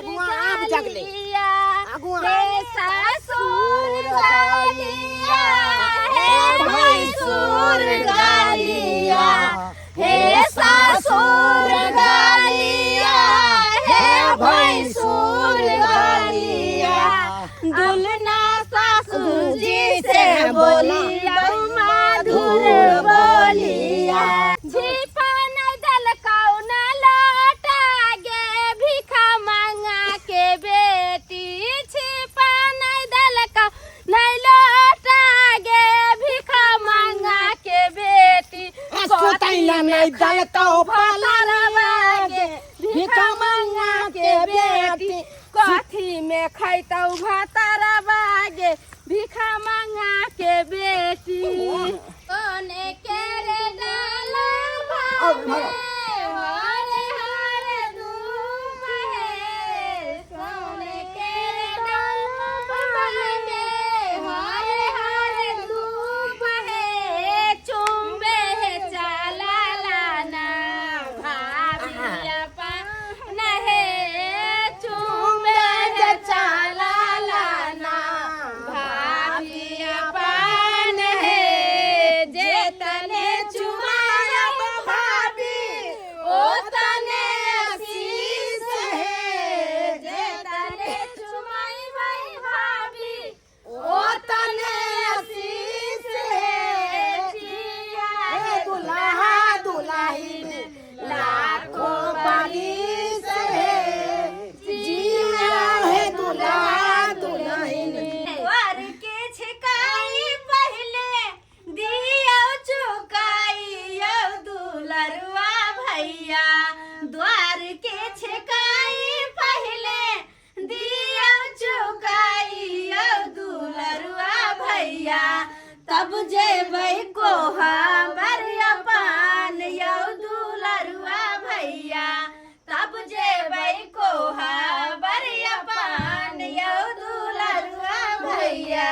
अगुआ आब जगले। गालिया अगुआ। हे ससुर गालिया हे भैंसुर गालिया हे ससुर गालिया हे भैंसुर गालिया दुलना सासू जी से बोलिया मधुर बोलिया झिपा नहीं दलकाऊ न लौटा गे भीखा मांगा के बेटी छिपा नहीं दलकाऊ नहीं लौटा गे भीखा मांगा के बेटी सुतैला नहीं दलकौ भलरवा गे भीखा मांगा के बेटी कथी में खैतौ भतरवा गे भीखा मांगा के बेटी सोने के रे डाला भावे हरे हरे धूप है सोने के रे डाला भावे हरे हरे धूप है चुम्बे है चला लाना भाभी अपन है चुम्बे है चला लाना भाभी अपन है जे तने चुमारब भाभी ओ तने आशीष है जे तने चुमाई भाई भाभी ओ तने आशीष है जिया हे दुल्हा दुल्हिन लाखों बारिश है जिया हे दुल्हा दुल्हिन वर के छिकाई पहले दियो चुकाई यौ दुलरुआ भैया द्वार के छिकाई पहले दियो चुकाई यौ दुलरुआ भैया तब जेबै कोहबर अपन यौ दुलरुआ भैया तब जेबै कोहबर अपन यौ दुलरुआ भैया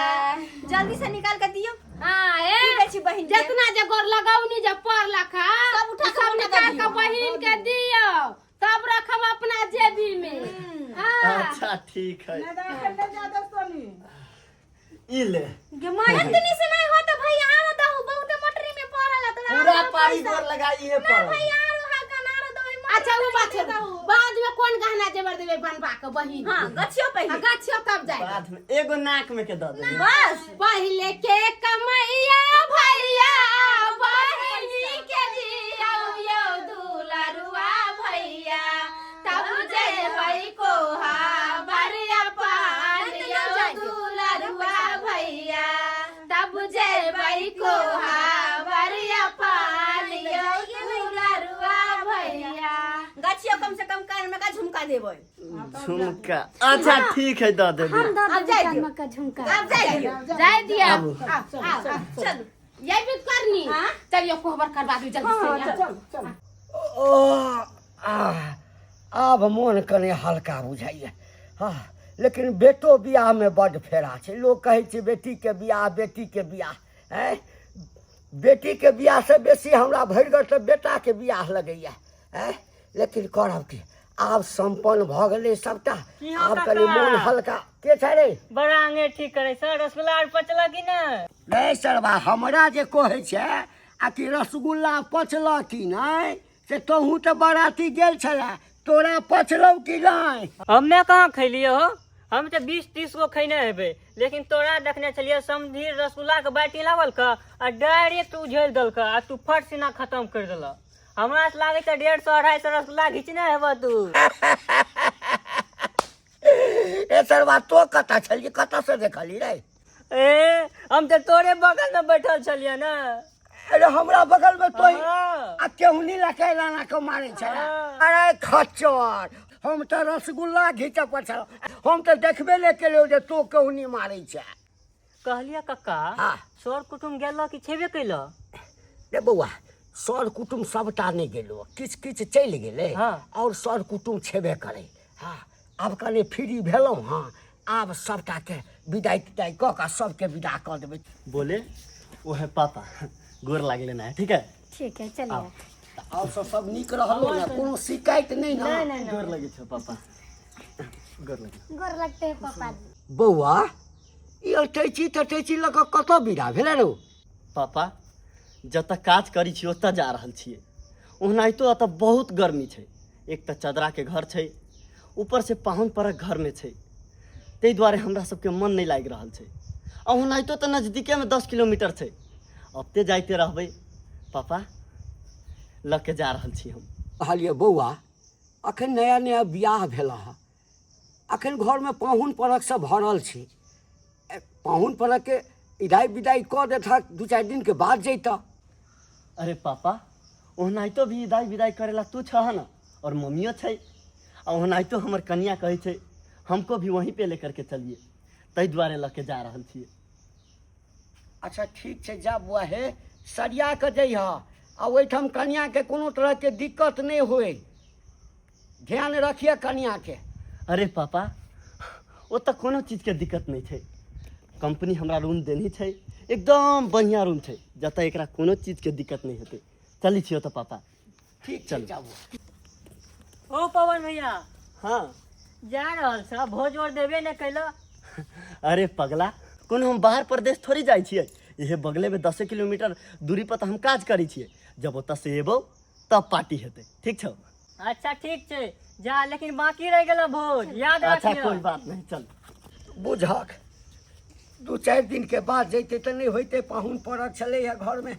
जल्दी से निकाल के दियो हाँ ए की कहै छी बहिन के? जितना जे गोर लगाउनी जे पर लखा सब उठा के सब उठा के निकाल के दियौ। बहिन के दियो तब रखब अपना जेबी में हाँ अच्छा ठीक है ई ले गे माय इतनी से नहीं होत भैया आरो दहु बहुत मटरी में पड़ल है, तोरा पूरा आरो पारी पैसा। गोर लगाई है ना पर भैया आरो हल्का ना आरो दहु मटरी अच्छा वो बात में है दहु। बाद में कौन गहना जेवर देबे बनवा के बहिन हां गछियो पहिले हाँ, गछियो तब जाए बाद में एगो नाक में के दऽ देबै बस पहले के कमैया भैया बहिनी के दियौ यौ दुलरुआ भैया तब जेबै कोहाबर अपन यौ दुलरुआ भैया तब जेबै कोहाबर अपन यौ दुलरुआ भैया गछियो कम से कम कान में का झुमका देबै झुमका अच्छा ठीक है दऽ देबै अब जाय दियो का झुमका अब जाय दियो जाय दिया आबू। चलू यही भी करनी हाँ? चलियो कोहबर करवा दू जल्दी से चल चल ओ आह, आब मोन कने हल्का बुझाइए हाँ लेकिन बेटो बियाहमे बड्ड फेरा छै लोक कहै छै बेटीके बियाह बेटीके बियाह आँय बेटीके बियाहसँ बेसी हमरा भरिगर तऽ बेटाके बियाह लगैए आँय लेकिन करब की आब सम्पन्न भऽ गेलै सभटा की हौ आब कनि काका? मोन हल्का के छै रे बड़ा अंगे ठीक करे सर रसगुल्ला आर पचला कि नहि नहीं सरबा हमरा जे कहै छै आ कि रसगुल्ला पचलह कि नहि से तोहूँ तऽ बराती गेल छलए तोरा पचलौ कि नहि हमे कहाँ खैलिए हो हम तऽ 20-30 गो खैने हेबै लेकिन तोरा देखने छलियै समधी रसगुल्ला के बाटी लावल के आ डायरेक्ट उझेल देलक आ तू फट सीना खत्म कर देलक हमरा से लागै छै 150 250 रसगुल्ला घिचने हेबऽ तू ए सरबा तो कतऽ छलियै कतऽ से देखली रे ए हम तऽ तोरे बगल में बैठल छलियै ने अरे हमरा बगल में तो हाँ। आ केहुनी लके लाना के मारे छला हाँ। अरे खच्चर हम तऽ रसगुल्ला घीचऽ पर छल हम तऽ देखबे नहि केलियौ जे तू केहुनी मारै छै कहलियै कक्का हाँ। सर कुटुम गेल कि छेबे कैल रे बौआ सर कुटुम सबटा नहि गेलो किछु किछु चलि गेलै हाँ। आओर सर कुटुम छेबे करै हँ आब कनि फ्री भेलहुँ हँ आब सबटाके विदाइ तिदाइ कऽ कऽ सबके विदा कऽ देबै बोले वो है पापा गोर लागले ना है ठीक है ठीक है चलिए आओर सब सब नीक रहलो ने कोनो शिकायत नहि ने गोर लगे छो पापा गोर लगना। गोर लगते हैं पापा जी। बौआ, ई अटैची तटैची लऽ कऽ कतऽ विदा भेलै रौ? पापा, जतऽ काज करै छी ओतऽ जा रहल छियै। ओनाहितो एतऽ बहुत गर्मी छै। एक तऽ चदराके घर छै, ऊपर से पाहुन परक घरमे छै, ताहि दुआरे हमरा सबके मन नहि लागि रहल छै। आ ओनाहितो तऽ नजदीकेमे 10 किलोमीटर छै, अबते जाइते रहबै। पापा, लऽ के जा रहल छी हम। कहलियै बौआ, अखन नया नया बियाह भेल हँ, अखन घरमे पाहुन परक सब भरल छै। पाहुन परकके इदाइ विदाइ कऽ देतहक, 2-4 दिनके बाद जैतह। अरे पापा, ओनाहितो भी इदाइ विदाइ करेला तू छह न, और मम्मियो छै। आ ओनाहितो हमर कनिया कहै छै हमको भी वहीं पे लेकर के चलिए, ताहि दुआरे लऽ के जा रहल छियै। अच्छा ठीक छै, जा बौआ, हे सरिया कऽ जइह आ ओहिठाम कनियाके कोनो तरहके दिक्कत नहि होय, ध्यान रखिए कनियाके। अरे पापा, ओतऽ कोनो चीजके दिक्कत नहि छै। कंपनी हमरा रूम देने छै, एकदम बढ़िआँ रूम छै, जतऽ एकरा कोनो चीजके दिक्कत नहि हेतै। चलै छी ओतऽ पापा। ठीक छै, चलू। जा बौआ। ओ पवन भैया। हाँ। जा रहल छ, भोज और देबे ने कैलो। अरे पगला, कोनो हम बाहर प्रदेश थोड़ी जाइ छियै? इहे बगलेमे 10 किलोमीटर दूरी पर तऽ हम काज करै छियै। जब ओतऽ से एबौ तब पार्टी हेतै, ठीक छौ? अच्छा ठीक छै, जा, लेकिन बाकी रह गेलो भोज, याद अच्छा रखियो। कोई बात नहीं, चल। बुझक, 2-4 दिनके बाद जैते तऽ नहि होइतै? पाहुन परक छलै हे घरमे,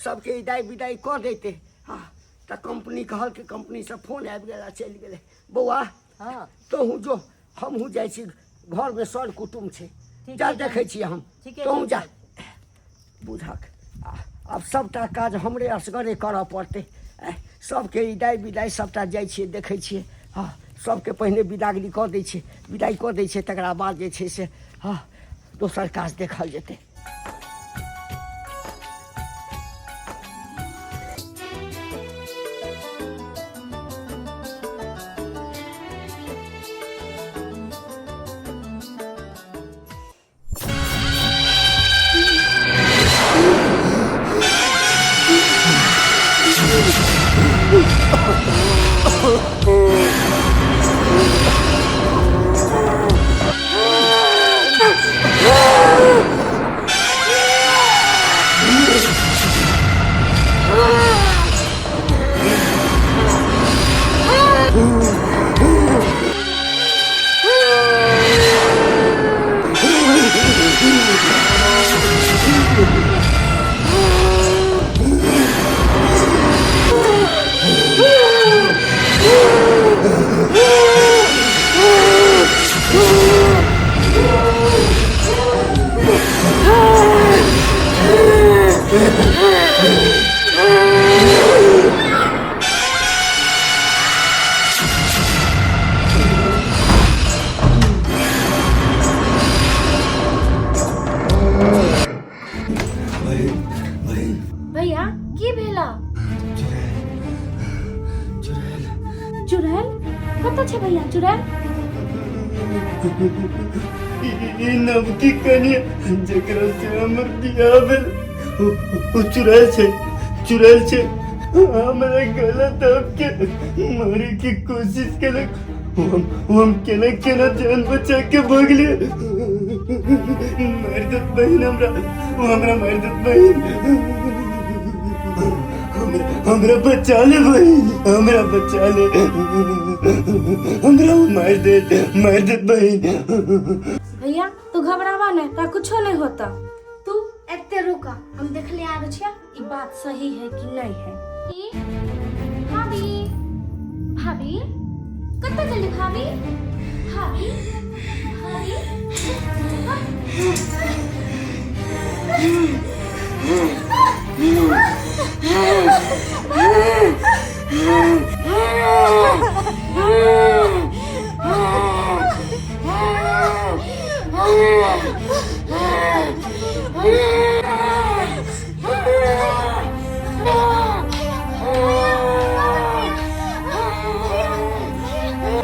सबके इदाइ विदाइ कऽ दैते। हँ, तऽ कंपनी कहलकै, कंपनीसँ फोन आबि गेल आ चलि गेलै। बौआ। हाँ। तोहूँ जो, हमहूँ जाइ छी, घरमे सर कुटुम छै। ठीक जा, छै, देखै छियै हम। ठीके तोहूँ छै। जा। बुझक, आब सबटा काज हमरे असगरे करऽ पड़तै। सबके इदाइ विदाइ सबटा जाइ छियै, देखै छियै। हँ, सबके पहिने विदागरी कऽ दै छियै, विदाइ कऽ दै छियै, तकरा बाद जे छै से हँ दोसर काज देखल जेतै। भैया, की भेला? चुड़ैल कतऽ छै भैया, चुड़ैल? ई नवकी कनिया जकरा से हमर बियाह भेल, ओ चुड़ैल छै, चुड़ैल छै। हमरा गला दाब के मारे के कोशिश केलक। हम केना केना जान बचा के भगलिए। मारि देत बहिन हमरा, ओ हमरा मारि देत बहिन। हमरा हमरा बचा ले बहिन, हमरा बचा ले। हमरा ओ मारि देत, मारि देत बहिन। भैया, तू घबरावा नहीं, ता कुछो नहीं होता। तू एते रुका, हम देखले आबै छियै ई बात सही है कि नहीं है। ई, भाभी, भाभी, कतऽ गेली भाभी? भाभी, भाभी।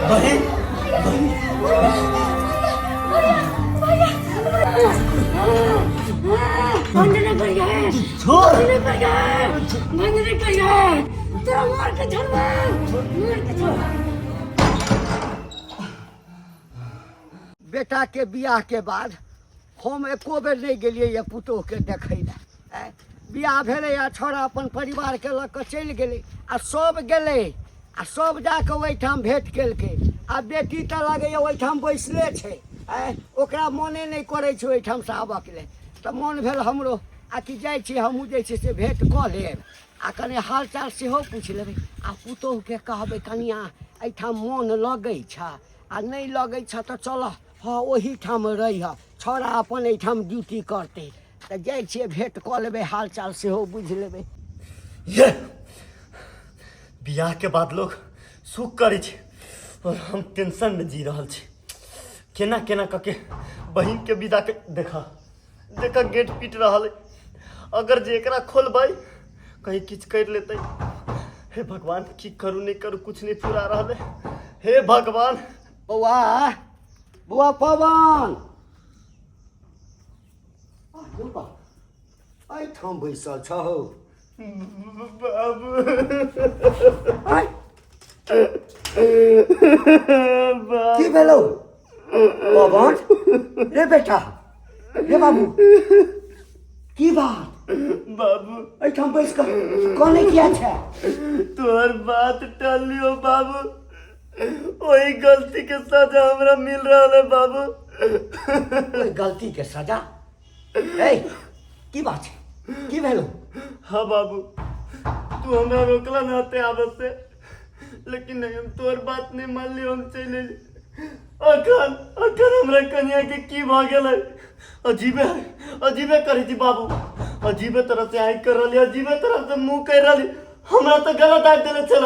बहिन। छोड़। बेटाके बियाहके बाद हम एको बेर नहि गेलियै यऽ पुतोहके देखै लए। आँय, बियाह भेलै आ छौड़ा अपन परिवारके लऽ कऽ चलि गेलै आ सब गेलै आ सब जाकऽ ओहिठाम भेँट केलकै आ बेटी तऽ लगैए ओहिठाम बैसले छै। आँय, ओकरा मोने नहि करै छै ओहिठामसँ आबऽके लेल। तऽ मोन भेल हमरो आ कि जाइ छी हमहूँ जे छै से भेँट कऽ लेब आ कनि हालचाल सेहो पूछि लेबै आ पुतोहुके कहबै कनिआँ एहिठाम मोन लगै छऽ आ नहि लगै छऽ तऽ चलऽ हँ ओहीठाम रहिहऽ, छौड़ा अपन एहिठाम ड्यूटी करतै। तऽ जाइ छियै भेँट कऽ लेबै, हालचाल सेहो बुझि लेबै। ये बियाह के बाद लोग सुख करै छै और हम टेंशन में जी रहल छी। केना केना कऽ के बहिन के विदा के देखा देखा गेट पीट रहल है। अगर जे एकरा खोलबै कहीं किछु कर लेतै। हे भगवान, की करू नहीं करू कुछ नहीं फुरा रहल है। हे भगवान। बौआ, बौआ पवन, एहिठाम बैसल छहो? बाबू। आँय? की भेलौ पवन रे बेटा, रे बाबू, की बात? बाबू, एहिठाम बैस कऽ कने किया छै? तोहर बात टालियो बाबू, ओही गलती के सजा हमरा मिल रहल है बाबू। ओहि गलती के सजा? ए, की बात छै, की भेलौ? हाँ बाबू, तू हमरा रोकला ना आते आबत से, लेकिन नहीं, हम तोहर बात नहीं मानली, हम चलि अयली। अखन अखन हमरा कन्या के की भऽ गेलै? अजीबे अजीबे करै छी बाबू, अजीबे तरह से आँखि कर रहली, अजीबे तरह से मुँह कर रहली। हमरा तऽ गलत आबि देले छल।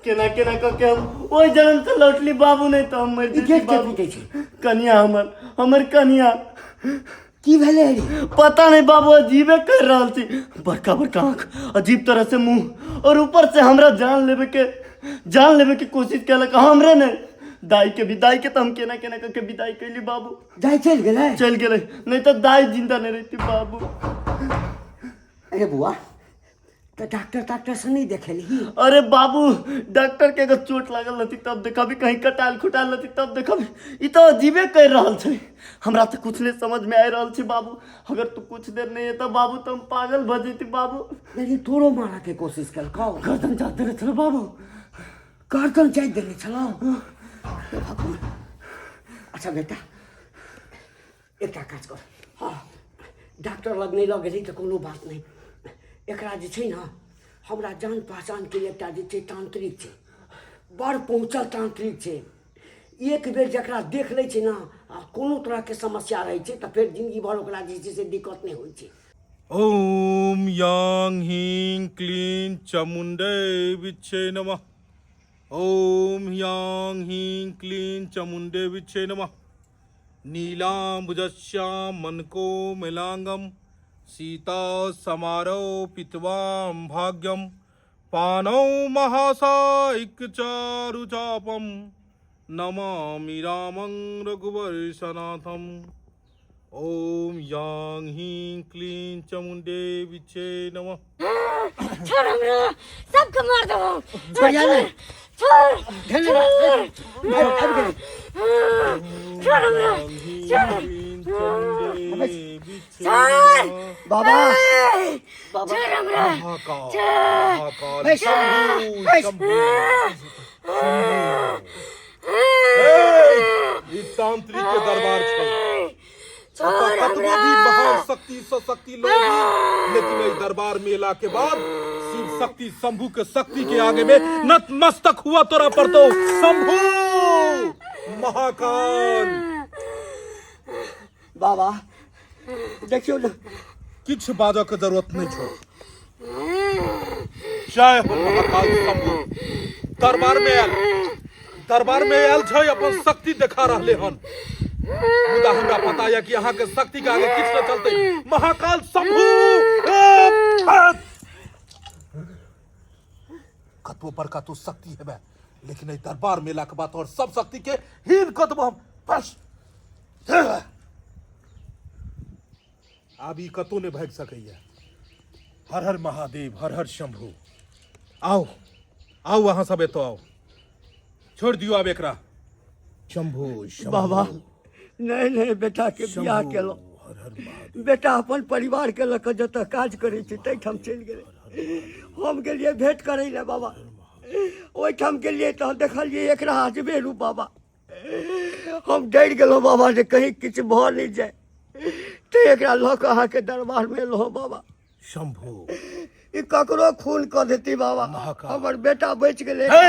केना केना कऽ के हम ओहि जन्म से लौटली बाबू, नहीं तऽ हम मरि ई जैती गेट के बाबू। पीटै छै? कनिया, हमर हमर कनिया। की भेलै रे? पता नहीं बाबू, अजीबे कर रहल छी। बड़का बड़का आँख, अजीब तरह से मुंह और ऊपर से हमरा जान लेवे के कोशिश केलक। हमरे नहीं, दाई के भी। दाई के तो हम केना केना करके विदाई कैली बाबू। दाइ चलि गेलै? चल गेलै, नहीं तो दाई जिंदा नहीं रहती बाबू। अरे बुआ, तऽ डॉक्टर ताक्टर से नहि देखेलही? अरे बाबू, डॉक्टर के अगर चोट लागल रहती तब देखबी, कहीं कटाल खुटाल रहती तब देखबी। ई तो अजीबे कर रहल छै, हमरा तऽ कुछ नहीं समझ में आबि रहल छै बाबू। अगर तू कुछ देर नहीं एता बाबू तऽ हम पागल भऽ जैती बाबू। लेकिन तोरो मारऽ के कोशिश केलकौ? गर्दन चाट देने छलो बाबू। गर्दन चाटि देने छलौ? हे भगवान। अच्छा बेटा, एकटा काज कर। हँ, डॉक्टर लग नहि लऽ गेली तऽ कोनो बात नहि। एकरा जे छै ने, हमरा जान पहचानके एकटा जे छै तांत्रिक छै, बड़ पहुँचल तांत्रिक छै। एक बेर जकरा देख लै छै ने आ कोनो तरहके समस्या रहै छै तऽ फेर जिंदगी भर ओकरा जे छै से दिक्कत नहि होइ छै। ॐ यां ह्रीं क्लीं चामुण्डै विच्चे नमः। ॐ यां ह्रीं क्लीं चामुण्डे विच्चे नमः। नीलाम्बुजश्यां मनकोमलाङ्गं सीता समारो पित्वां भाग्यं पाणौ महासायिक चारुचापं नमामि रामं रघुवंशनाथम्। ॐ यां ह्रीं क्लीं चामुण्डे विच्चे नमः। छोड़ हमरा, सबके मार देबो। छोड़िया ने। छोड़। धन्यवाद। आबि गेलै। छोड़ हमरा। यां ह्रीं क्लीं चामुण्डे विच्चे छोड़। नमः। बाबा। बाबा। छोड़ हमरा। महाकाल, महाकाल, बैस। शंभू, बैस। शंभू, शंभू। ए, ई तांत्रिक के दरबार छै। छोड़ कतबो हमरा। भी महान शक्ति से शक्ति लोगी, लेकिन एहि दरबार मेला के बाद शिव शक्ति शंभू के शक्ति के आगे में नतमस्तक हुआ तोरा पर तो शंभू महाकाल। बाबा, देखियौ ने। किछु बाजऽ के जरूरत नहीं छौ। जय हो महाकाल शंभू। दरबार में आयल, दरबार में आयल छै, अपन शक्ति देखा रहले हन, मुदा हमरा पता यऽ कि अहाँ के शक्ति के आगे किछु न चलते। महाकाल शंभू, ए, आ! कतबो बड़का तू शक्ति हेबे, लेकिन एहि दरबार मेला के बाद और सब शक्ति के हीन कऽ देबो हम। बस आब ई कतौ नहि भागि सकैया। हर हर महादेव, हर हर शंभू। आउ आउ, अहाँ सब एतऽ आउ। छोड़ि दियौ आब एकरा। शंभू शंभू। बाबा। नहि नहि बेटाके बियाह केलहुँ। हर हर महादेव। बेटा अपन परिवारके लऽ कऽ जतऽ काज करै छै ताहिठाम चलि गेलै। हम गेलियै भेँट करै लए बाबा, ओहिठाम गेलियै तऽ देखलियै एकरा अजबे रूप बाबा। हम डरि गेलहुँ बाबा जे कहीं किछु भऽ नहि जाय, तऽ एकरा लऽ कऽ अहाँके दरबारमे एलहुँ बाबा। शंभू, ई ककरो खून कऽ देती बाबा। महाकाल। हमर बेटा बचि गेलै। हे,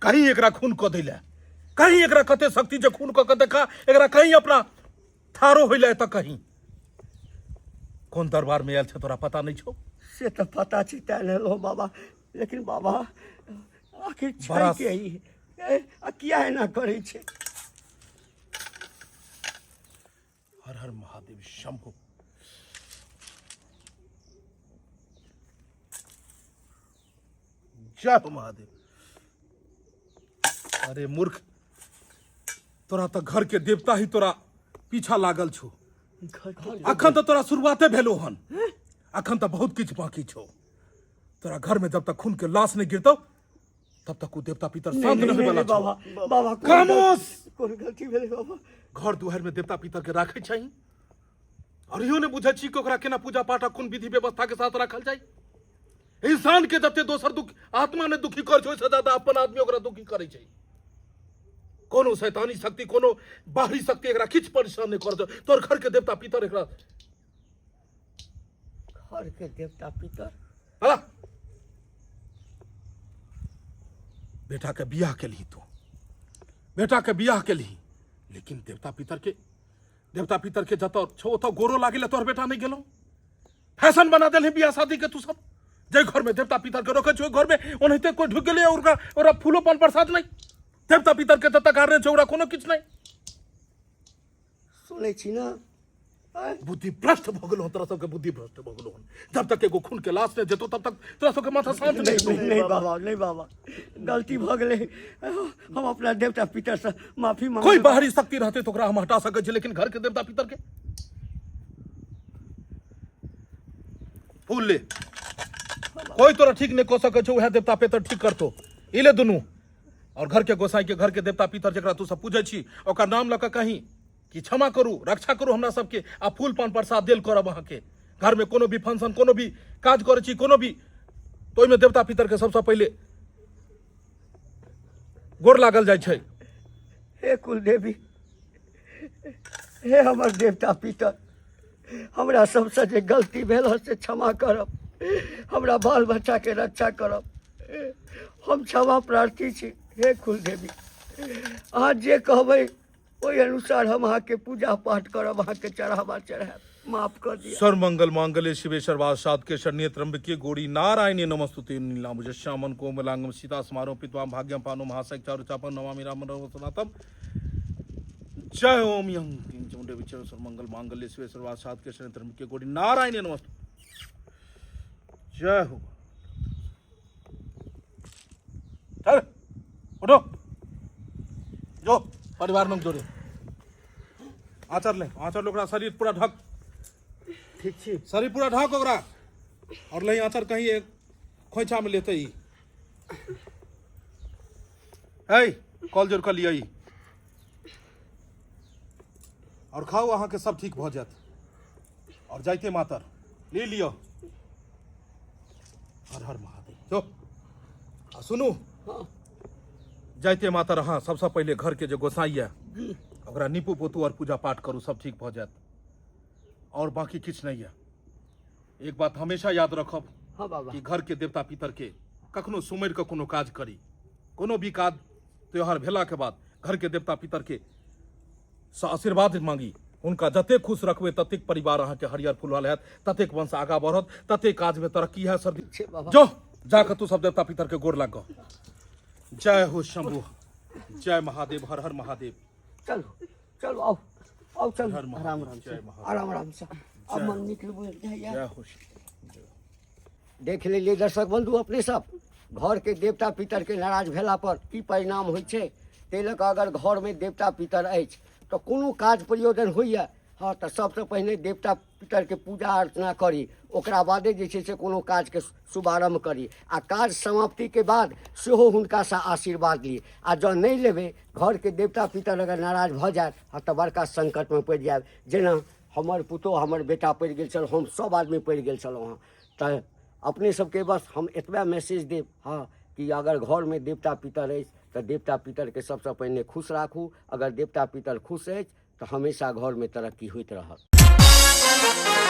कहीं एकरा खून कऽ दैले, कहीं एकरा कते शक्ति जे खून कऽ के देखा एकरा, कहीं अपना थारो होइले एतऽ। कहीं कोन दरबार में आयल छै तोरा पता नहीं छौ? से तऽ पता छै, तैं ने एलहुँ बाबा। लेकिन बाबा, आखिर छै के ई? आ किया एना करै छै? हर हर महादेव शंभू, जय हो महादेव। अरे मूर्ख, तोरा तऽ घर के देवता ही तोरा पीछा लागल छौ। अखन तऽ तोरा शुरुआते भेलो हन, अखन तऽ बहुत किछु बाकी छौ। तोरा घर में जब तक खून के लाश नहीं गिरतौ तब तक उ देवता पितर शांत नहीं होय वाला छौ। बाबा, बाबा, कोन खामोश! कोन गलती भेलै बाबा? घर दुआरि में देवता पितर के राखै छही और इहो ने बुझै छी कि ओकरा केना पूजा पाठ आ कोन विधि व्यवस्था के साथ राखल जाय। इंसान के जते दोसर दुख आत्मा ने दुखी करै छै, ओहिसँ ज्यादा अपन आदमी ओकरा दुखी करै छै। कोनो शैतानी शक्ति, कोनो बाहरी शक्ति एकरा किछु परेशान नहि करै छै। तोहर घर के देवता पितर एकरा घर के देवता पितर हला। बेटा के बियाह के ली, तू बेटा के बियाह के ली, लेकिन देवता पितर के जतऽ छौ ओतऽ गोरो लागे तोहर बेटा नहीं गेलो। फैशन बना देलही बियाह शादी के तू सब। जे घर में देवता पितर के रखे छौ, ओहि घर में ओनाहिते कोई ढुक गेलै, ओकरा ओकरा फूलो पान प्रसाद नहीं। देवता पितर के जतऽ गाड़ने छौ ओकरा कोनो किछु नहीं। सुनै छी ने? आँय? बुद्धि भ्रष्ट भऽ गेलो, तोरा सबके बुद्धि भ्रष्ट भऽ गेलो। जब तक एगो खून के लाश नहीं जेतो तब तक तोरा सबके माथा शांत नहीं हेतौ। नहीं बाबा, नहीं बाबा, गलती भऽ गेलै। हम अपना देवता पितर से माफी मांग। कोई बाहरी शक्ति रहते तो ओकरा हम हटा सकै छी, लेकिन घर के देवता पितर के फूल ले, कोई तोरा ठीक नहीं कऽ सकै छौ, उएह देवता पितर ठीक करतो। ई ले दुनू और घर के गोसाई के, घर के देवता पितर जकरा तू सब पूजै छी, ओकर नाम लऽ कऽ कहीं कि क्षमा करू, रक्षा करू हमरा सबके, आ फूल पान प्रसाद देल करब। अहाँके घर में कोनो भी फंक्शन, कोनो भी काज करै छी, कोनो भी, तऽ ओहिमे देवता पितर के सबसँ पहिले गोर लागल जाइ छै। हे कुलदेवी, हे हमर देवता पितर, हमरा सबसँ जे गलती भेल हँ से क्षमा करब, हमरा बाल बच्चाके रक्षा करब। हम क्षमा प्रार्थी छी। हे कुलदेवी, अहाँ जे कहबै ओहि अनुसार हम अहाँके पूजा पाठ करब, अहाँके चढ़ावा चढ़ायब। माफ कर दिअ। सर्वमंगल मांगल्य शिवे सर्वार्थ साधके शरण्ये त्र्यंबके गौरी नारायणी नमस्तुते। नीलांबुज श्यामन कोमलांगम सीता समारोह पित्वाम भाग्यम पानो महाशय चारु चापम नमामि राम रघुनाथम। जय ओम यं किं चमुंडे विचर सर्वमंगल मांगल्य शिवे सर्वार्थ साधके शरण्ये त्र्यंबके गौरी नारायणी नमस्तु। जय हो। चल उठो, जो परिवार में जोड़े आचर ले, आचर ओकरा शरीर पूरा ढक। ठीक छी। शरीर पूरा ढक ओकरा और लही आचर कहीं एक खोइछा में लेते ही है कॉल जोड़ कर लिया और खाओ, अहाँ के सब ठीक भऽ जायत। और जाइते मातर ले लियो। हर हर महादेव। जो आ सुनू, जाइते मातर अहाँ सबसँ पहिले घर के जे गोसाई यऽ ओकरा नीपू पोतू और पूजा पाठ करू, सब ठीक भऽ जायत। और बाकी किछु नहीं यऽ। एक बात हमेशा याद रखब। हाँ बाबा। कि घर के देवता पितर के कखनो सुमरि कऽ कोनो काज करी, कोनो भी काज त्योहार भेला के बाद घर के देवता पितर के सँ आशीर्वाद मांगी। हुनका जतेक खुश रखबै ततेक परिवार अहाँके हरियर फुलल हैत, ततेक वंश आगाँ बढ़त, ततेक काज में तरक्की हैत। सर्दी छै बाबा। जो जाके तू सब देवता पितर के गोर लाग। जय हो शंभू, जय महादेव, हर हर महादेव। चलू चलू, आउ आउ, चलू। हर महादेव, राम राम। जय महादेव। आराम आराम से अब मन निकल जाइए। जय हो शंभू। देख लेलियै दर्शक बंधु अपने सब, घरके देवता पितरके नाराज भेला पर की परिणाम होइ छै। ताहि लऽ कऽ अगर घरमे देवता पितर अछि तऽ कोनो काज प्रयोजन होइए, हँ, तऽ सभसँ पहिने देवता पितरके पूजा अर्चना करी, ओकरा बादे जे छै से कोनो काजके शुभारम्भ करी, आ काज समाप्तिके बाद सेहो हुनकासँ आशीर्वाद ली। आ जँ नहि लेबै, घरके देवता पितर अगर नाराज भऽ जायत, हँ, तऽ बड़का सङ्कटमे पड़ि जायब। जेना हमर पुतोहु, हमर बेटा पड़ि गेल छल, हम सभ आदमी पड़ि गेल छलहुँ हँ। तऽ अपने सबके बस हम एतबे मैसेज देब, हँ, कि अगर घरमे देवता पितर अछि तऽ देवता पितरके सबसँ पहिने खुश राखू। अगर देवता पितर खुश अछि तऽ हमेशा घरमे तरक्की होइत रहत।